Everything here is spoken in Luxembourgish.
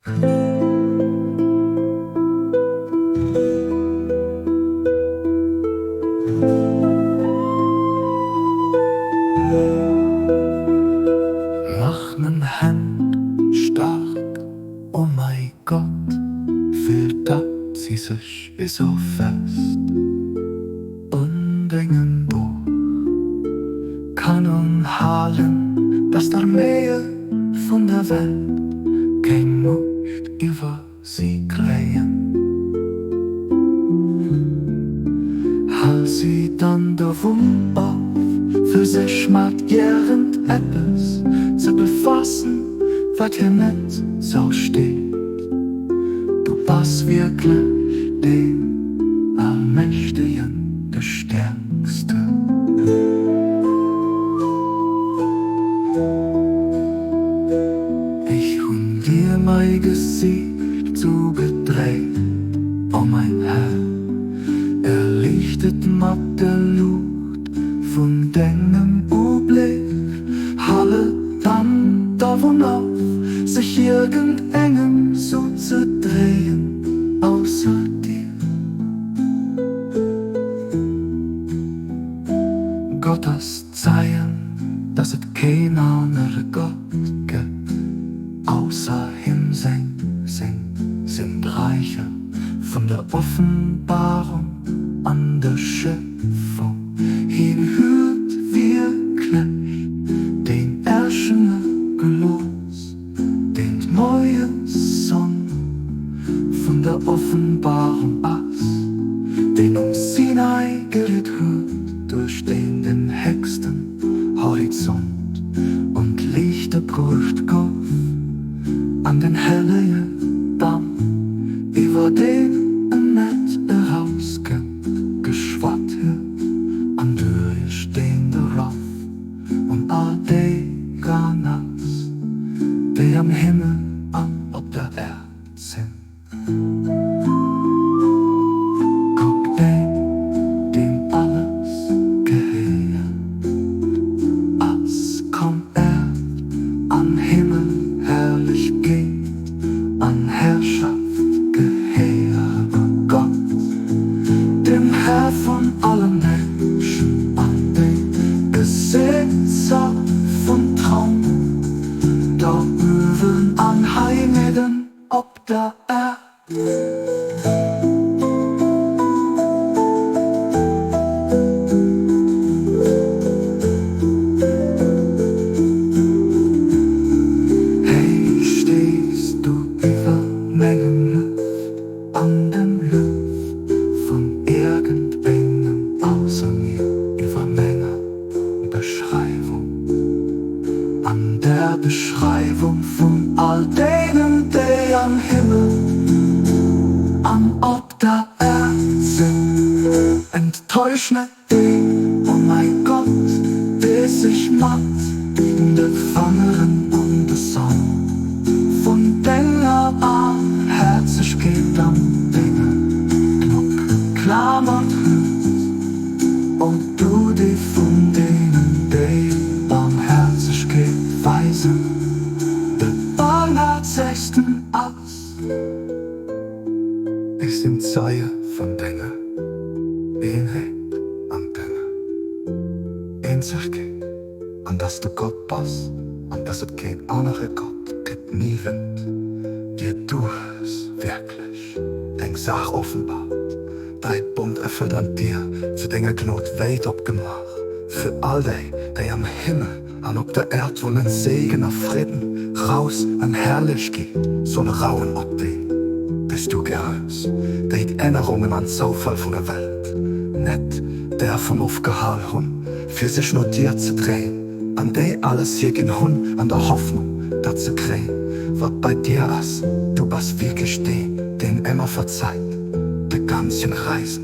Mach meng Hänn staark, o mäi Gott, fir datt si sech esou fest un dengem Buch kënnen halen, datt d'Arméie vun der Welt keng Muecht iwwer si kréien. Hal si dann dovun of, fir sech mat iergend eppes ze befassen, wat hir net sou steet. Du bass wierklech deen Allmächtegen, de Stäerksten. Ech hunn dir mäi Gesiicht zougedréit, o mäin Här, erliichtet mat der Luucht vun dengem Ubléck. Hale dann dervun of, sech iergendengem zouzedréien ausser dir. Gott ass Zeien, dass et keen anere Gott gëtt ausser him. Seng Sinn sinn d'Räicher vun der Offenbarung an der Schöpfung. Hien huet wierklech deen Erschene gelooss, deen d'Moiessonn vun der Offenbarung ass, deen um Sinai geriet huet, duerch deen den héchsten Horizont un d'Liicht bruecht gouf, an den hellege Damm, iwwer deen en net erauskënnt, geschwat huet, an duerch deen de Raff un all déi gaang ass, déi am Himmel an op der Äerd sinn. Kuck, deen, deem alles gehéiert ass, komm Äerd an Himmel, Herrlechkeet an Herrschaft gehéiere Gott, dem Här vun alle Mënschen, an de Besëtzer vum Troun do uewen an heimidden op der Äerd. Héich stees du iwwer mengem Luef an dem Luef vun iergendengem ausser mir, iwwer menger Beschreiwung an der Beschreiwung vun all deenen, déi am Himmel an op der Äerd sinn. Enttäusch net deen, o mäi Gott, dee sech mat de Fangeren an de Sand vun denger Barmhäerzegkeet an denger Gnod geklamert huet. O du, dee vun deenen, déi Barmhäerzegkeet weisen, de barmhäerzegsten ass. Ech sinn Zeie vun denger Eenheet an denger Eenzegkeet, an dass du Gott bass an dass et keen anere Gott gëtt niewent dir. Du hues wierklech deng Saach offenbart, däi Bond erfëllt an d'Dier zu denger Gnod wäit opgemaach fir all déi, déi am Himmel an op der Äerd wunnen. Segen a Fridden, Raus an Herrlechkeet solle rauen op déi, déi s du gär hues, déi d'Ännerungen an Zoufall vun der Welt net däerfen ofgehal hunn, fir sech no dir ze dréien, an déi alles hierginn hunn an der Hoffnung, dat ze kréien, wat bei dir ass. Du bass wierklech deen, deen ëmmer verzeit, de ganzen Reisen.